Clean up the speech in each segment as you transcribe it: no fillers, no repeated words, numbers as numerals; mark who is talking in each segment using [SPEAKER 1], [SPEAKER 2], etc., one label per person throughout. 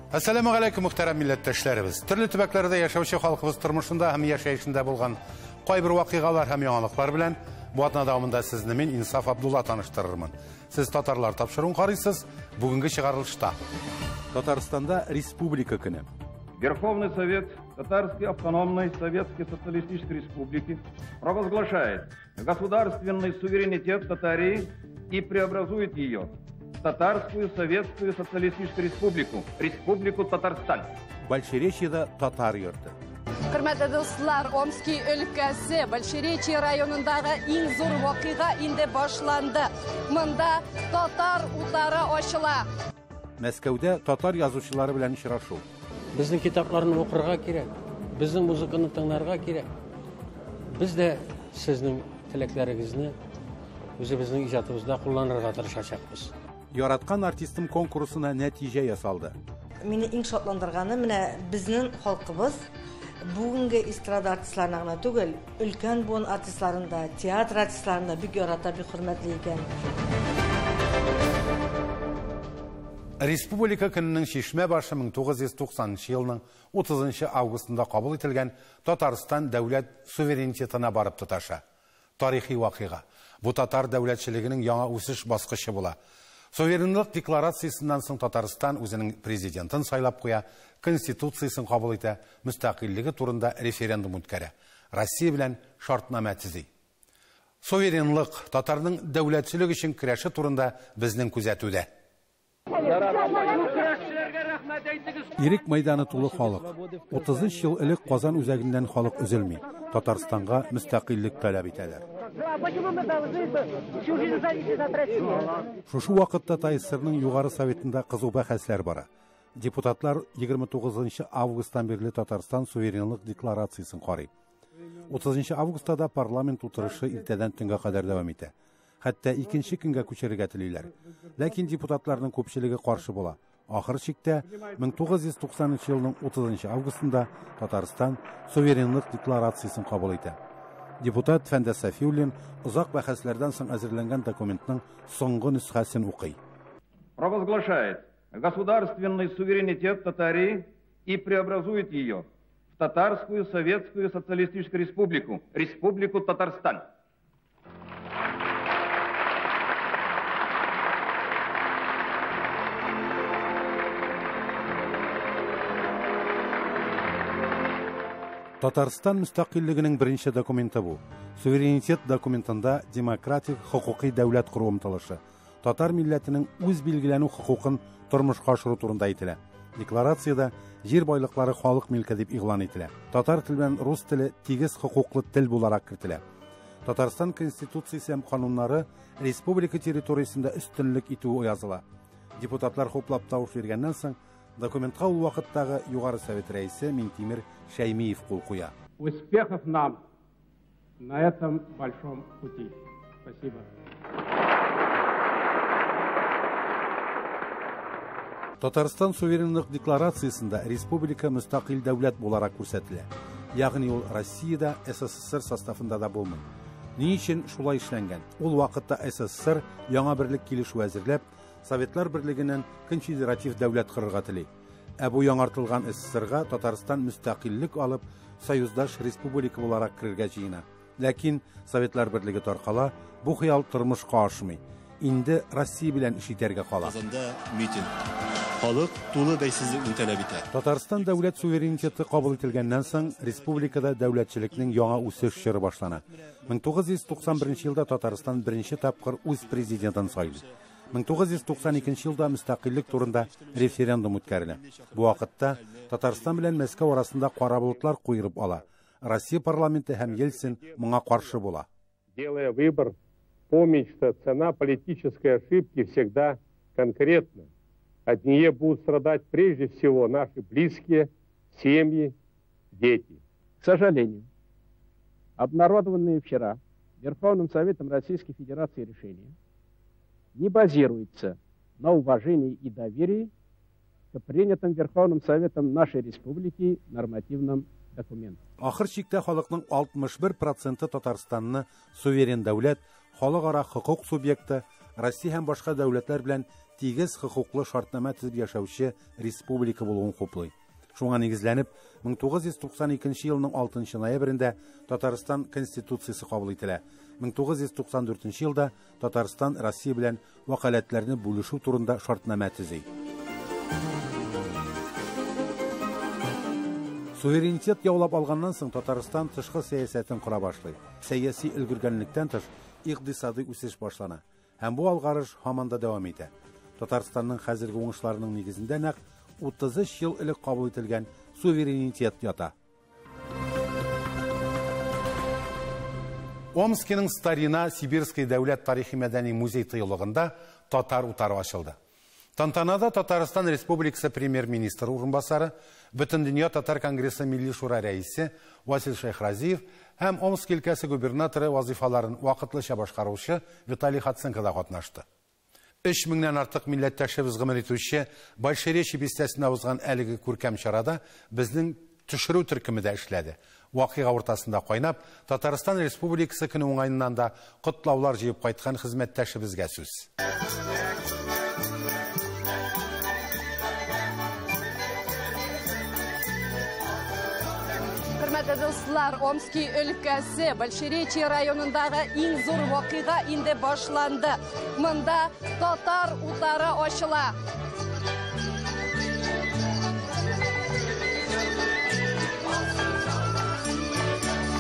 [SPEAKER 1] Әссәламү галәйкүм, мөхтәрәм милләттәшләребез. Төрле төбәкләрдә яшәүче халкыбыз тормышында һәм яшәешендә булган кайбер вакыйгалар һәм яңалыклар белән бу атна дәвамында сезне мин, Инсаф Абдулла, таныштырырмын. Сез Татарлар тапшыруын карыйсыз. Бүгенге чыгарылышта Татарстанда Республика көне.
[SPEAKER 2] Верховный Совет Татарской Автономной Советской Социалистической Республики провозглашает государственный суверенитет Татарии и преобразует ее в Татарскую Советскую Социалистическую Республику, Республику Татарстан.
[SPEAKER 1] Большеречьеда татар йорты.
[SPEAKER 3] Хөрмәтле дуслар, Омский өлкәсе Большеречье районындагы иң зур вакыйга инде башланды. Монда татар утары ачыла.
[SPEAKER 1] Мәскәүдә татар язучылары белән очрашу.
[SPEAKER 4] Безнең китапларны укырга кирәк, безнең музыканы тыңларга кирәк. Без дә сезнең теләкләрегезне үзебезнең иҗатыбызда кулланырга тырышачакбыз.
[SPEAKER 1] Яраткан артистым конкурсына нәтиҗә ясалды.
[SPEAKER 5] Мине иң шатландырганы, менә безнең халкыбыз бүгенге эстрада артистларына гына түгел, өлкән буын артистларын да, театр артистларын да бик ярата, бик хөрмәтли икән.
[SPEAKER 1] Республика көненең чишмә башы 1990 елның 30 августында кабул ителгән Татарстан дәүләт суверенитетына барып тоташа. Тарихи вакыйга. Бу татар дәүләтчелегенең яңа үсеш баскычы була. Суверенлык декларациясеннән соң Татарстан үзенең президентын сайлап куя, конституциясен кабул итә, мөстәкыйльлеге турында референдум үткәрә. Россия белән шартнамә төзи. Суверенлык, татарның дәүләтчелек өчен көрәше турында безнең күзәтүдә. Ирек мәйданы тулы халык. 33 ел элек Казан үзәгеннән халык өзелми. Татарстанга мөстәкыйльлек таләп итәләр. Шушы вакытта ТАССРның Югары Советында кызу бәхәсләр бара. Депутатлар 29 августтан бирле Татарстан суверенлык декларациясен карый. 30 августта да парламент утырышы иртәдән төнгә кадәр дәвам итә. Хәтта икенче көнгә күчерергә телиләр. Ләкин депутатларның күпчелеге каршы була. Ахыр чиктә 1990 елның 30 августында Татарстан суверенлык декларациясен кабул итә. Депутат Фәндәс Сафиуллин озак бәхәсләрдән соң әзерләнгән документның соңгы нөсхәсен укый.
[SPEAKER 2] Провозглашает государственный суверенитет Татарии и преобразует ее в Татарскую Советскую Социалистическую Республику, Республику Татарстан.
[SPEAKER 1] Татарстан мөстәкыйльлегенең беренче документы бу. Суверенитет документында демократик хокукый дәүләт кору омтылышы, татар милләтенең үз билгеләнү хокукын тормышка ашыру турында әйтелә. Декларациядә җир байлыклары халык милке дип игълан ителә. Татар теле белән рус теле тигез хокуклы тел буларак кертелә. Татарстан конституциясе һәм кануннары республика территориясендә өстенлек итүе языла. Депутатлар хуплап тавыш биргәннән соң документка ул вакыттагы Югары Совет рәисе Минтимер Шәймиев кул куя.
[SPEAKER 6] Успехов нам на этом большом пути. Спасибо.
[SPEAKER 1] Татарстан суверенлык декларациясендә республика мөстәкыйль дәүләт буларак күрсәтелә. Ягъни ул Россиядә, СССР составында да булмый. Ни өчен шулай эшләнгән? Ул вакытта СССР яңа берлек килешү әзерләп, Советлар Берлегеннән конфедератив дәүләт корырга тели. Ә бу яңартылган СССРга Татарстан мөстәкыйльлек алып, союздаш республика буларак керергә җыена. Ләкин Советлар Берлеге таркала, бу хыял тормышка ашмый. Инде Россия белән эш итәргә кала.
[SPEAKER 7] Казанда митинг. Халык тулы бәйсезлекне таләп итә.
[SPEAKER 1] Татарстан дәүләт суверенитеты кабул ителгәннән соң республикада дәүләтчелекнең яңа үсеш чоры башлана. 1991 елда Татарстан беренче тапкыр үз президентын сайлый. 1992 елда мөстәкыйльлек турында референдум үткәрелә. Бу вакытта Татарстан белән Мәскәү арасында кара болытлар куерып ала. Россия парламенты һәм Ельцин моңа каршы була.
[SPEAKER 8] Делая выбор, помнить, что цена политической ошибки всегда конкретна. От нее будут страдать прежде всего наши близкие, семьи, дети.
[SPEAKER 6] К сожалению, обнародованные вчера Верховным Советом Российской Федерации решения не базируется на уважении и доверии к принятым Верховным Советом нашей Республики нормативным документам.
[SPEAKER 1] Ахыр чиктә халыкның 61% Татарстанны суверен дәүләт, халыкара хокук субъекты, Россия һәм башка дәүләтләр белән тигез хокуклы шартнамә төзеп яшәүче республика булуын хуплый. Шуңа нигезләнеп, 1992 елның 6 ноябрендә Татарстан Конституциясе кабул ителә. 1994 елда Татарстан Россия белән вәкаләтләрне бүлешү турында шартнамә төзи. Суверенитет яулап алганнан соң Татарстан тышкы сәясәтен кора башлый. Сәяси өлгергәнлектән тыш, икътисади үсеш башлана. Һәм бу алгарыш һаман да дәвам итә. Татарстанның хәзерге уңышларының нигезендә нәкъ 33 ел элек кабул ителгән суверенитет ята. Омскиның Старина Сибирский дәүләт тарихи мәдәни музей тыюлыгында татар утары ачылды. Тантанада Татарстан Республикасы премьер-министры урынбасары, Бөтендөнья татар конгрессы Милли шура рәисе Васил Шәйхразиев һәм Омск өлкәсе губернаторы вазифаларын вакытлыча башкаручы Виталий Хаценко да катнашты. 3000-нән артык милләттәшебез гомер итүче Большеречье бистәсендә узган әлеге күркәм чарада безнең төшерү төркеме дә эшләде. Вакыйга уртасында кайнап, Татарстан Республикасы көне уңаеннан да котлаулар җыеп кайткан хезмәттәшебезгә сүз.
[SPEAKER 3] Хөрмәтле дуслар, Омский өлкәсе Большеречье районындагы иң зур вакыйга инде башланды. Монда татар утары ачыла.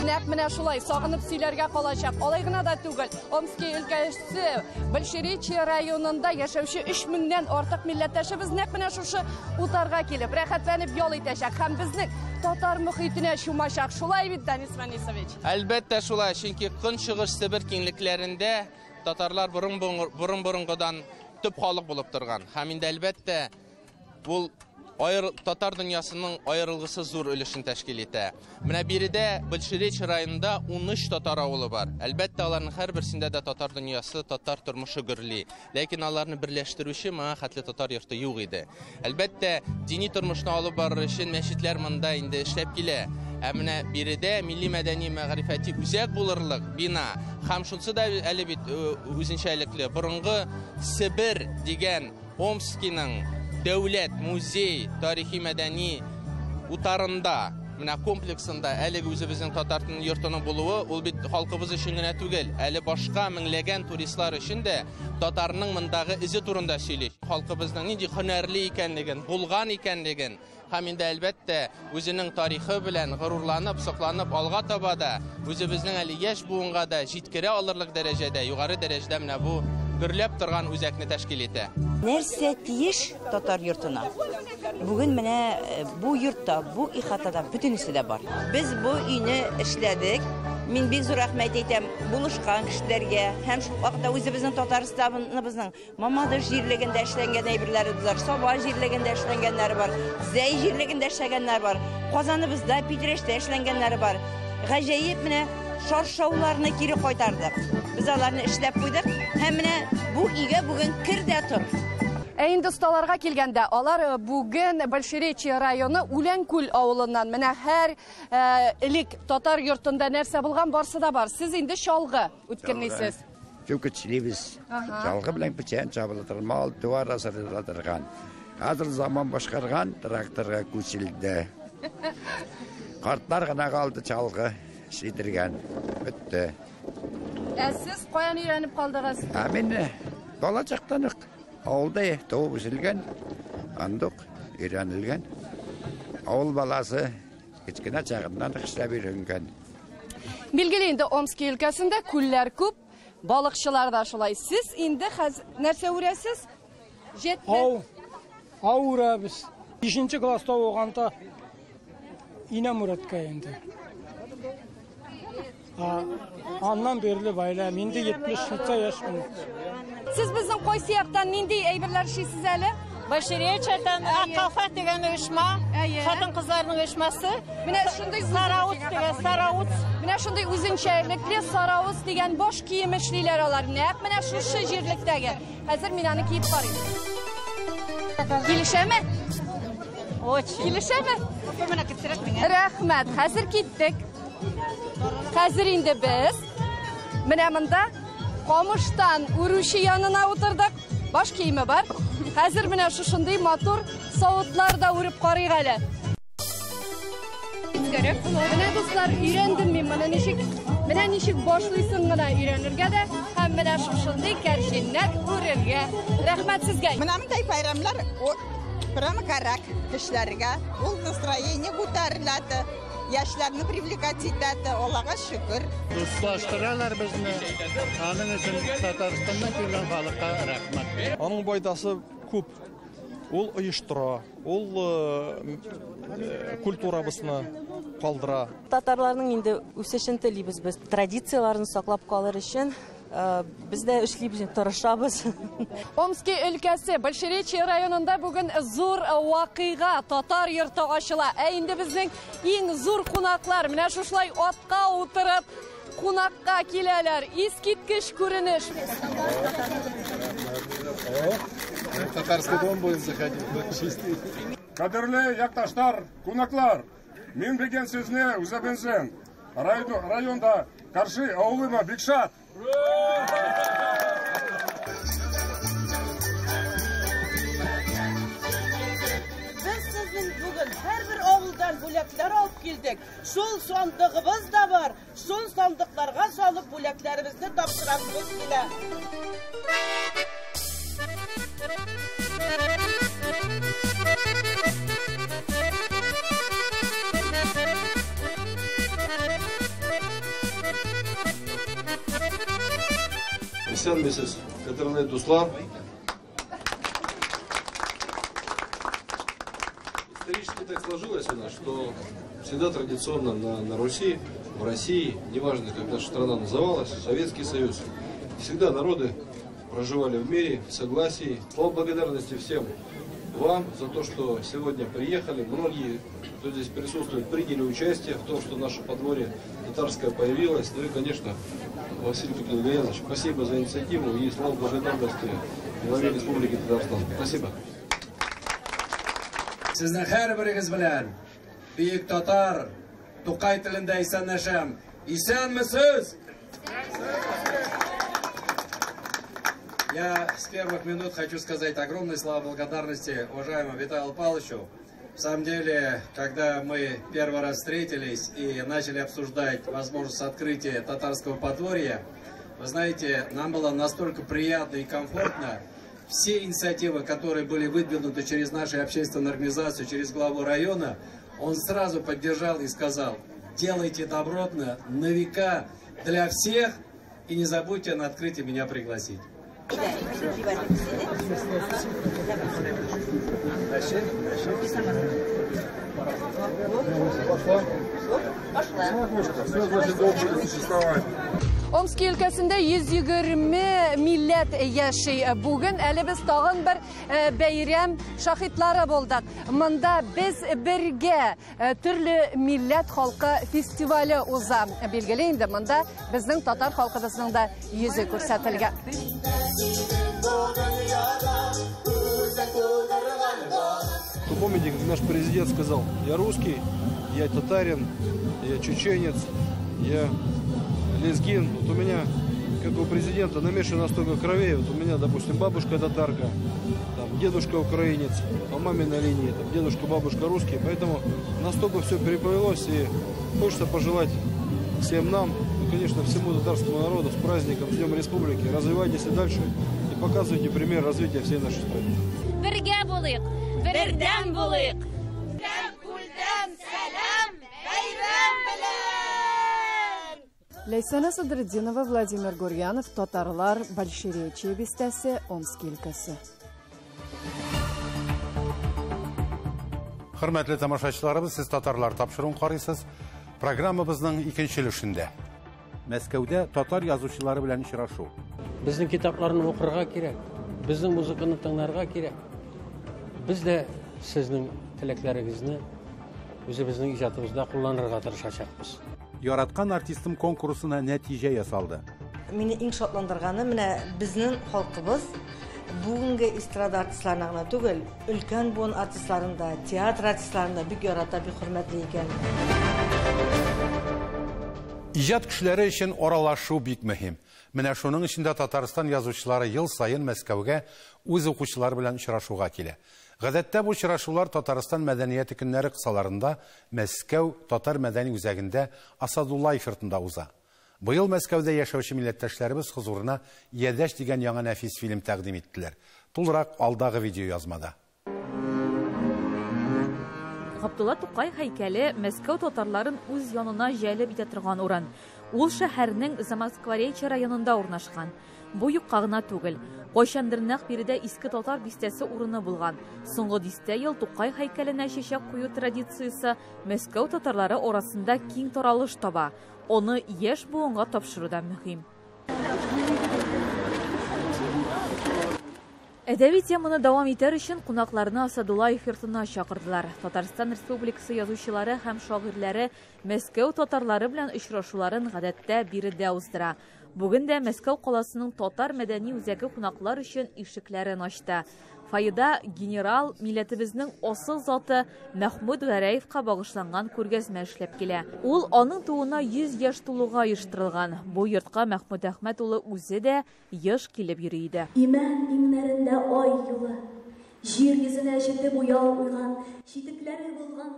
[SPEAKER 3] Нәкъ менә шулай сагынып сөйләргә калачак. Алай гына да түгел. Омский өлкәсе Большеречье районында яшәүче 3000-нән артык милләттәшебез нәкъ менә шушы утарга килеп, рәхәтләнеп ял итәчәк һәм безнең татар мөхитенә чумачак. Шулай бит, Данис Манисович?
[SPEAKER 9] Әлбәттә шулай, чөнки Көнчыгыш Себер киңлекләрендә татарлар борын-борынгыдан төп халык булып торган. Һәм инде әлбәттә ул татар дөньясының аерылгысыз зур өлешен тәшкил итә. Менә биредә Большеречье районында 13 татар авылы бар. Әлбәттә, аларның һәрберсендә дә татар дөньясы, татар тормышы гөрли. Ләкин аларны берләштерүче моңа хәтле татар йорты юк иде. Әлбәттә, дини тормышны алып барыр өчен мәчетләр монда инде эшләп килә. Ә менә биредә милли мәдәни мәгърифәти үзәк булырлык бина һәм шунсы да әле бит үзенчәлекле. Борынгы Себер дигән Омскиның дәүләт музей тарихи мәдәни утарында, менә комплексында әлеге үзебезнең татар йортының булуы, ул бит халкыбыз өчен генә түгел, әле башка меңләгән туристлар өчен дә татарның мондагы эзе турында сөйли. Халкыбызның нинди һөнәрле икәнлеген, булган икәнлеген һәм инде әлбәттә үзенең тарихы белән горурланып, сокланып алга таба да үзебезнең әле яшь буынга да җиткерә алырлык дәрәҗәдә, югары дәрәҗәдә менә бу гөрләп торган үзәкне тәшкил итә.
[SPEAKER 10] Нәрсә тиеш татар йортына? Бүген менә бу йортта, бу ихатада бөтенесе дә бар. Без бу өйне эшләдек. Мин бик зур рәхмәт әйтәм булышкан кешеләргә һәм шул вакытта үзебезнең Татарстаныбызның Мамадыш җирлегендә эшләнгән әйберләребез бар, Саба җирлегендә эшләнгәннәре бар, Зәй җирлегендә эшләгәннәр бар, Казаныбызда, Питрәчтә эшләнгәннәре бар. Гаҗәеп менә шаршауларны кире кайтардык. Без аларны эшләп куйдык һәм менә бу өйгә бүген кер дә тор.
[SPEAKER 3] Ә инде осталарга килгәндә, алар бүген Большеречье районы Үләнкүл авылыннан. Менә һәр элек татар йортында нәрсә булган, барсы да бар. Сез инде чалгы үткәрмисез.
[SPEAKER 11] Чүкечлибез. Чалгы белән печән чабыла торган, мал туар асырыла торган. Хәзер заман башкарган тракторга күчелде. Картлар гына калды чалгы эшләтергән. Бетте.
[SPEAKER 3] Ә сез каян өйрәнеп калдыгыз?
[SPEAKER 11] Ә мин бала чактан ук авылда туып үселгән, андук өйрәнелгән. Авыл баласы кечкенә чагыннан эшләп өйрәнгән.
[SPEAKER 3] Билгеле инде Омский өлкәсендә күлләр күп, балыкчылар да шулай. Сез инде хәзер нәрсә үрәсез? Җетме?
[SPEAKER 12] Ау. Ау үрәбез. 5 класста укыганда инәм үрәткән инде. Аннан бирле байлам. Инде 73 яшь.
[SPEAKER 3] Сез безнең кайсы яктан нинди әйберләр эшлисез әле?
[SPEAKER 13] Большеречьедән Аккалфак дигән оешма, хатын-кызларның оешмасы.
[SPEAKER 3] Менә шундый
[SPEAKER 13] Сарауц дигән, Сарауц.
[SPEAKER 3] Менә шундый үзенчәлекле Сарауц дигән баш кием эшлиләр алар. Нәкъ менә шушы җирлектәге. Хәзер мин аны киеп карыйм. Килешәме?
[SPEAKER 13] Очень.
[SPEAKER 3] Килешәме? Рәхмәт. Хәзер киттек. Хәзер инде без менә монда Камыштан үрүче янына утырдык. Баш киеме бар. Хәзер менә шушындый матур савытлар да үреп карыйк әле. Менә дуслар, өйрәндем мин моны ничек, менә ничек башлыйсың гына өйрәнергә дә һәм менә шушындый кәрҗиннәр үрергә. Рәхмәт сезгә.
[SPEAKER 14] Менә мондай бәйрәмнәр прямо кәрәк кешеләргә. Ул настроение күтәрелә, яшьләрне привлекать итә, Аллага шөкер.
[SPEAKER 15] Дуслаштыралар безне. Аның өчен Татарстаннан килгән халыкка рәхмәт.
[SPEAKER 16] Аның файдасы күп. Ул оештыра, ул культурабызны калдыра.
[SPEAKER 17] Татарларның инде үсешен телибез без. Традицияларын саклап калыр өчен без дә эшлибез, тырышабыз.
[SPEAKER 3] Омски өлкәсе Большеречье районында бүген зур вакыйга, татар йорты ачыла. Ә инде безнең иң зур кунаклар менә шушылай атка утырып кунакка киләләр. Искиткеч күренеш.
[SPEAKER 15] Татарский дом будем заходить.
[SPEAKER 18] Кадерле якташлар, кунаклар, мин бүген сезне үзебезнең районда каршы авылыма бик шат.
[SPEAKER 19] Без сезнең бүген һәрбер авылдан бүләкләр алып килдек. Шул сандыгыбыз да бар. Шул сандыкларга салып бүләкләребезне тапшырасыбыз килә.
[SPEAKER 16] Исәнмесез, кадерле дуслар. Исторически так сложилось у нас, что всегда традиционно на Руси, в России, неважно, как наша страна называлась, Советский Союз, всегда народы проживали в мире, в согласии. Слава благодарности всем вам за то, что сегодня приехали. Многие, кто здесь присутствует, приняли участие в том, что наше подворье татарское появилось. Ну и, конечно, Василий Кутлугаянович, спасибо за инициативу и слава благодарности главе Республики Татарстан. Спасибо.
[SPEAKER 20] Сезнең һәрберегез белән бөек татар Тукай телендә исәнләшәм. Исәнмесез! Я с первых минут хочу сказать огромные слова благодарности уважаемому Виталию Павловичу. В самом деле, когда мы первый раз встретились и начали обсуждать возможность открытия татарского подворья, вы знаете, нам было настолько приятно и комфортно. Все инициативы, которые были выдвинуты через нашу общественную организацию, через главу района, он сразу поддержал и сказал: делайте добротно, на века, для всех, и не забудьте на открытие меня пригласить.
[SPEAKER 3] Омски өлкәсендә 120 милләт яши. Бүген әле без тагын бер бәйрәм шаһитлары булдык. Монда без бергә төрле милләт халкы фестивале уза. Билгеле инде монда безнең татар халкыбызның да йөзе күрсәтелгән.
[SPEAKER 16] Вы помните, как наш президент сказал: я русский, я татарин, я чеченец, я лезгин. Вот у меня, как у президента, намешано столько кровей. Вот у меня, допустим, бабушка татарка, там, дедушка украинец, по маминой линии, там, дедушка, бабушка русский. Поэтому настолько все переплелось, и хочется пожелать всем нам, и, конечно, всему татарскому народу с праздником, с Днем Республики. Развивайтесь и дальше, и показывайте пример развития всей нашей страны.
[SPEAKER 21] Бергә булыйк, бердәм булыйк.
[SPEAKER 22] Күлдән сәлам, бәйрәм белән!
[SPEAKER 23] Ләйсәнә Садретдинова, Владимир Гурьянов, Татарлар, Большеречье бистәсе, Омски өлкәсе.
[SPEAKER 1] Хөрмәтле тамашачыларыбыз, сез Татарлар тапшыруын карыйсыз. Программабызның икенче өлешендә Мәскәүдә татар язучылары белән очрашу.
[SPEAKER 4] Безнең китапларны укырга кирәк, безнең музыканы тыңларга кирәк. Без дә сезнең теләкләрегезне үзебезнең иҗатыбызда кулланырга тырышачакбыз.
[SPEAKER 1] Яраткан артистым конкурсына нәтиҗә ясалды.
[SPEAKER 5] Мине иң шатландырганы менә безнең халкыбыз бүгенге эстрада артистларына гына түгел, өлкән буын артистларын да, театр артистларын да бик ярата, бик хөрмәтли икән.
[SPEAKER 1] Иҗат кешеләре өчен аралашу бик мөһим. Менә шуның өчен дә Татарстан язучылары ел саен Мәскәүгә үз укучылары белән очрашуга килә. Гадәттә бу очрашулар Татарстан мәдәнияте көннәре кысаларында Мәскәү татар мәдәни үзәгендә Асадуллаев йортында уза. Быел Мәскәүдә яшәүче милләттәшләребез хозурына Ядәш дигән яңа нәфис фильм тәкъдим иттеләр. Тулырак алдагы видеоязмада.
[SPEAKER 2] Габдулла Тукай һәйкәле Мәскәү татарларын үз янына җәлеп итә торган урын. Ул шәһәрнең Замоскворечье районында урнашкан. Бу юкка гына түгел. Кайчандыр нәкъ биредә Иске Татар бистәсе урыны булган. Соңгы дистә ел Тукай һәйкәленә чәчәк кую традициясе Мәскәү татарлары арасында киң таралыш таба. Аны яшь буынга тапшыру да мөһим. Әдәби теманы дәвам итәр өчен кунакларны Асадуллаев йортына чакырдылар. Татарстан Республикасы язучылары һәм шагыйрьләре Мәскәү татарлары белән очрашуларын гадәттә биредә уздыра. Бүген дә Мәскәү каласының татар мәдәни үзәге кунаклар өчен ишекләрен ачты. Фойеда генерал милләтебезнең асыл заты Мәхмүт Гәрәевка багышланган күргәзмә эшләп килә. Ул аның тууына 100 яшь тулуга оештырылган. Бу йортка Мәхмүт Әхмәт улы үзе дә еш килеп йөри иде.
[SPEAKER 7] Имән иңнәрендә ай юлы, җир йөзенә җете буяу уйган, читекләре булган.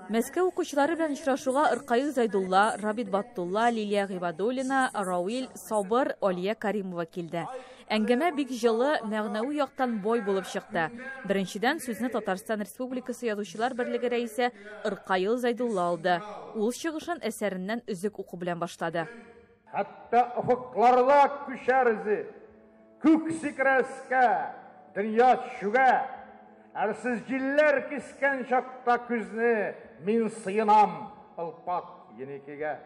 [SPEAKER 2] Мәскәү укучылары белән очрашуга Ркаил Зайдулла, Рабит Батулла, Лилия Гыйбадуллина, Рауил Сабыр, Алия Каримова килде. Әңгәмә бик җылы, мәгънәви яктан бай булып чыкты. Беренчедән сүзне Татарстан Республикасы Язучылар берлеге рәисе Ркаил Зайдулла алды. Ул чыгышын әсәреннән өзек уку белән башлады.
[SPEAKER 8] Хәтта офыкларда күчәр изе, күк сикерәскә, дөнья чүгә. Әрсез җилләр кискән чакта күзне мин сыенам ылпак еникегә.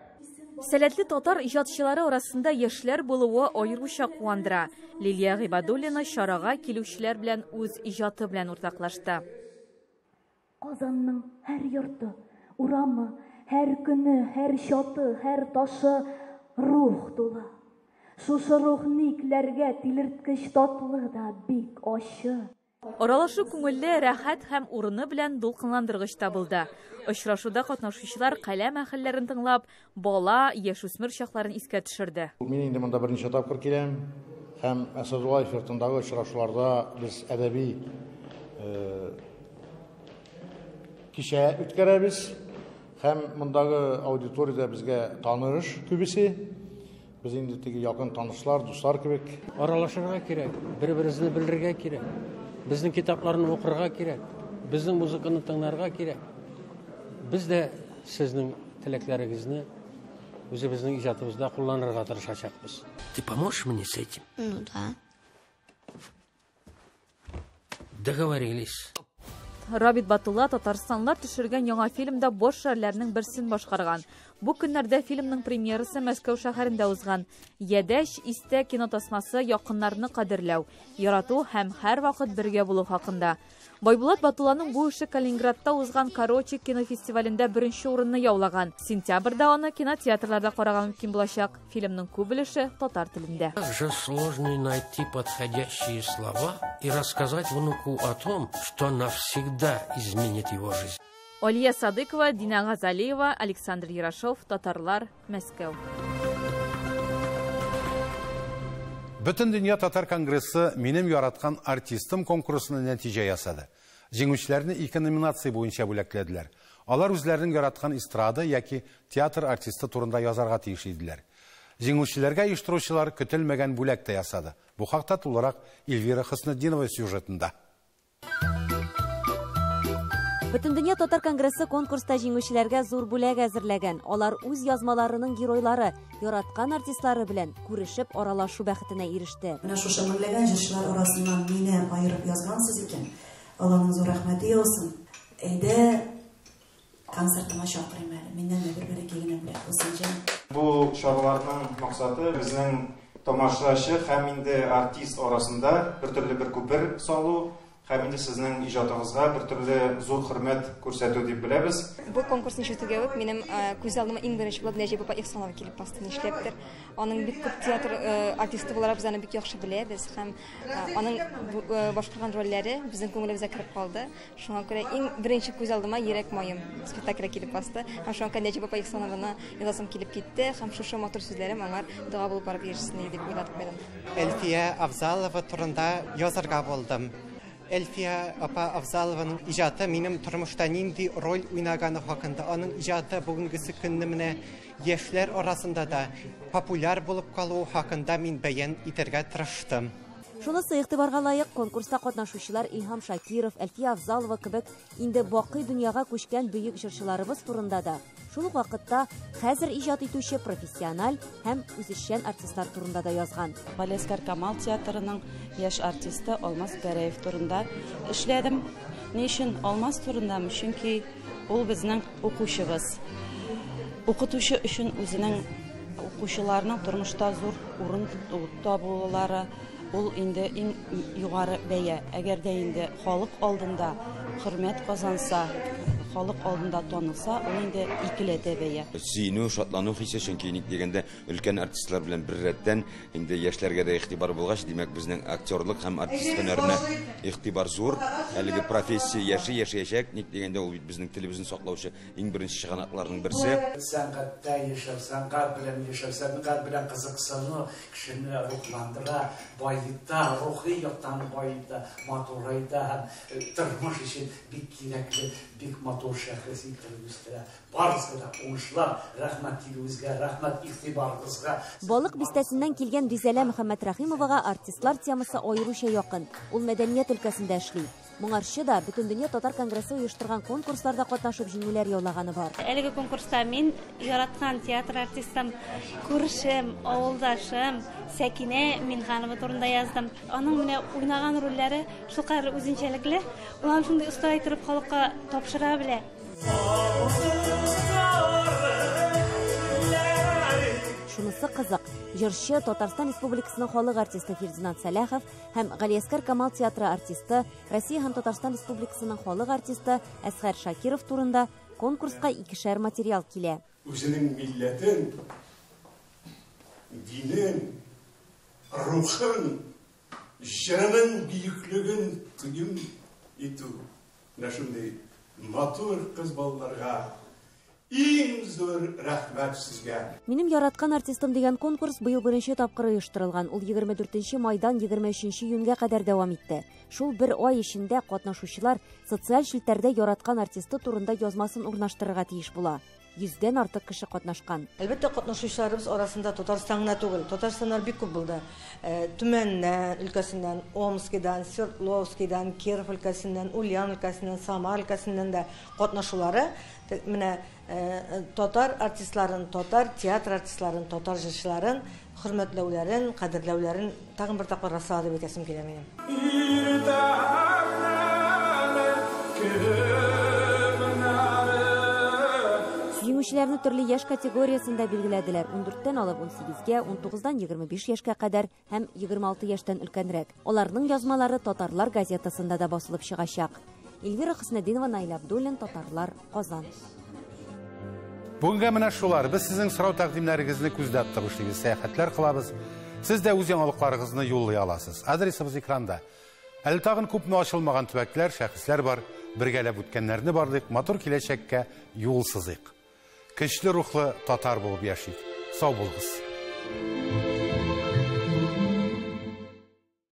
[SPEAKER 2] Сәләтле татар иҗатчылары арасында яшьләр булуы аеруча куандыра. Лилия Гыйбадуллина чарага килүчеләр белән үз иҗаты белән уртаклашты.
[SPEAKER 7] Казанның һәр йорты, урамы, һәр көне, һәр чаты, һәр ташы рух тулы. Шушы рух никләргә тилерткеч татлы да бик ачы.
[SPEAKER 2] Аралашу күңелле, рәхәт һәм урыны белән дулкынландыргыч та булды. Очрашуда катнашучылар каләм әһелләрен тыңлап, бала, яшүсмер чакларын искә төшерде.
[SPEAKER 15] Мин инде монда берничә тапкыр киләм һәм Асадуллаев йортындагы очрашуларда без әдәби кичә үткәрәбез һәм мондагы аудиторияда безгә таныш күбесе. Без инде теге якын танышлар, дуслар кебек.
[SPEAKER 4] Аралашырга кирәк, бер-беребезне белергә кирәк. Безнең китапларны укырга кирәк, безнең музыканы тыңларга кирәк. Без дә сезнең теләкләрегезне үзебезнең иҗатыбызда кулланырга тырышачакбыз.
[SPEAKER 24] Ты поможешь мне с этим?
[SPEAKER 22] Ну да.
[SPEAKER 24] Договорились.
[SPEAKER 2] Рабит Батулла татарстанлар төшергән яңа фильмда баш рольләрнең берсен башкарган. Бу көннәрдә фильмның премьерасы Мәскәү шәһәрендә узган. Ядәш истә кинотасмасы якыннарны кадерләү, ярату һәм һәрвакыт бергә булу хакында. Байбулат Батулланың бу эше Калининградта узган Короче кинофестивалендә беренче урынны яулаган. Сентябрьдә аны кинотеатрларда карарга мөмкин булачак. Фильмның күп өлеше татар телендә.
[SPEAKER 24] Как же сложно найти подходящие слова и рассказать внуку о том, что навсегда изменит его жизнь.
[SPEAKER 2] Алия Садыкова, Дина Газалиева, Александр Ярашов, Татарлар, Мәскәү.
[SPEAKER 1] Бөтендөнья татар конгрессы «Минем яраткан артистым» конкурсына нәтиҗә ясады. Җиңүчеләрне ике номинация буенча бүләкләделәр. Алар үзләренең яраткан эстрада яки театр артисты турында язарга тиеш иделәр. Җиңүчеләргә оештыручылар көтелмәгән бүләк тә ясады. Бу хакта тулырак Эльвира Хөснетдинова сюжетында.
[SPEAKER 25] Бөтендөнья татар конгрессы конкурста җиңүчеләргә зур бүләк әзерләгән. Алар үз язмаларының геройлары, яраткан артистлары белән күрешеп аралашу бәхетенә иреште.
[SPEAKER 26] Менә шушы меңләгән җырчылар арасыннан мине аерып язгансыз икән. Алланың зур рәхмәте яусын. Әйдә концертыма чакырыйм әле. Миннән дә бер бәләкәй генә бүләк булсын, җаным.
[SPEAKER 27] Бу чараларның максаты безнең тамашачы һәм инде артист арасында бер төрле бер күпер салу. Һәм инде сезнең иҗатыгызга бер төрле зур хөрмәт күрсәтү дип беләбез.
[SPEAKER 6] Бу конкурсны ишетүгә үк минем күз алдыма иң беренче булып Нәҗип апа Ихсанова килеп басты. Нишләптер? Аның бик күп театр артисты буларак без аны бик яхшы беләбез һәм аның башкарган рольләре безнең күңелебезгә кереп калды. Шуңа күрә иң беренче күз алдыма Йөрәк маем спектакле килеп басты. Һәм шуңа күрә Нәҗип апа Ихсанованы язасым килеп китте һәм шушы матур сүзләрем аңар дога булып барып ирешсен иде дип уйлап куйдым.
[SPEAKER 9] Әлфия Авзалова турында язарга булдым. Әлфия апа Авзалованың иҗаты минем тормышта нинди роль уйнаганы хакында, аның иҗаты бүгенгесе көнне менә яшьләр арасында да популяр булып калуы хакында мин бәян итәргә тырыштым.
[SPEAKER 25] Шунысы игътибарга лаек, конкурста катнашучылар Илһам Шакиров, Әлфия Авзалова кебек инде бакый дөньяга күчкән бөек җырчыларыбыз турында да, шул ук вакытта хәзер иҗат итүче профессиональ һәм үзешчән артистлар турында да язган.
[SPEAKER 10] Галиәсгар Камал театрының яшь артисты Алмаз Гәрәев турында эшләдем. Ни өчен Алмаз турындамы? Чөнки ул безнең укучыбыз. Укытучы өчен үзенең укучыларының тормышта зур урын табулары ул инде иң югары бәя. Әгәр дә инде халык алдында хөрмәт казанса, халык алдында танылса, ул инде икеләтә бәя.
[SPEAKER 11] Сөенү, шатлану хисе, чөнки ник дигәндә өлкән артистлар белән бер рәттән инде яшьләргә дә игътибар булгач, димәк, безнең актерлык һәм артист һөнәренә игътибар зур. Әлеге профессия яши, яшәячәк. Ник дигәндә ул бит безнең телебезне саклаучы иң беренче чыганакларның берсе.
[SPEAKER 12] Сәнгатьтә яшәү, сәнгать белән яшәү, сәнгать белән кызыксыну кешене рухландыра, байыта, рухи яктан байыта, матурайта һәм тормыш өчен бик кирәкле, бик матур шәхес итеп үстерә. Барыгызга да уңышлар, рәхмәт килүегезгә, рәхмәт игътибарыгызга.
[SPEAKER 25] Балык бистәсеннән килгән Ризәлә Мөхәммәтрәхимовага артистлар темасы аеруча якын. Ул мәдәният өлкәсендә эшли. Моңарчы да Бөтендөнья татар конгрессы оештырган конкурсларда катнашып җиңүләр яулаганы бар.
[SPEAKER 13] Әлеге конкурста мин яраткан театр артистым, күршем, авылдашым Сәкинә Минханова турында яздым. Аның менә уйнаган рольләре шулкадәр үзенчәлекле, ул аны шундый оста итеп халыкка тапшыра белә.
[SPEAKER 25] Шунысы кызык, җырчы Татарстан Республикасының халык артисты Фердинанд Сәләхов һәм Галиәсгар Камал театры артисты, Россия һәм Татарстан Республикасының халык артисты Әсгар Шакиров турында конкурска икешәр материал килә.
[SPEAKER 14] Үзенең милләтен, динен, рухын, җырының бөеклеген тоем итү. Менә шундый матур кыз балаларга иң зур рәхмәт сезгә.
[SPEAKER 25] Минем яраткан артистым дигән конкурс быел беренче тапкыр оештырылган. Ул 24 майдан 23 июньгә кадәр дәвам итте. Шул бер ай эчендә катнашучылар социаль челтәрдә яраткан артисты турында язмасын урнаштырырга тиеш була. 100дән артык кеше катнашкан.
[SPEAKER 5] Әлбәттә, катнашучыларыбыз арасында Татарстан гына түгел, Татарстаннар бик күп булды. Төмәннән, өлкәсеннән, Омскидан, Свердловскидан, Киров өлкәсеннән, Ульян өлкәсеннән, Самар өлкәсеннән дә катнашулары менә татар артистларын, татар театр артистларын, татар җырчыларын хөрмәтләүләрен, кадерләүләрен тагын бер тапкыр раслады дип әйтәсем килә минем.
[SPEAKER 25] Җиңүчеләрне төрле яшь категориясендә билгеләделәр. 14-тән алып 18-гә, 19-дан 25 яшькә кадәр һәм 26 яшьтән өлкәнрәк. Аларның язмалары Татарлар газетасында да басылып чыгачак. Эльвира Хөснетдинова, Наил Абдуллин, Татарлар, Казан.
[SPEAKER 1] Бүгенгә менә шулар. Без сезнең сорау тәкъдимнәрегезне күздә тотып эшлибез, сәяхәтләр кылабыз. Сез дә үз яңалыкларыгызны юллый аласыз. Адресыбыз экранда. Әле тагын күпме ачылмаган төбәкләр, шәхесләр бар. Бергәләп үткәннәрне барлыйк, матур киләчәккә юл сызыйк. Көчле рухлы татар булып яшик. Сау булыгыз.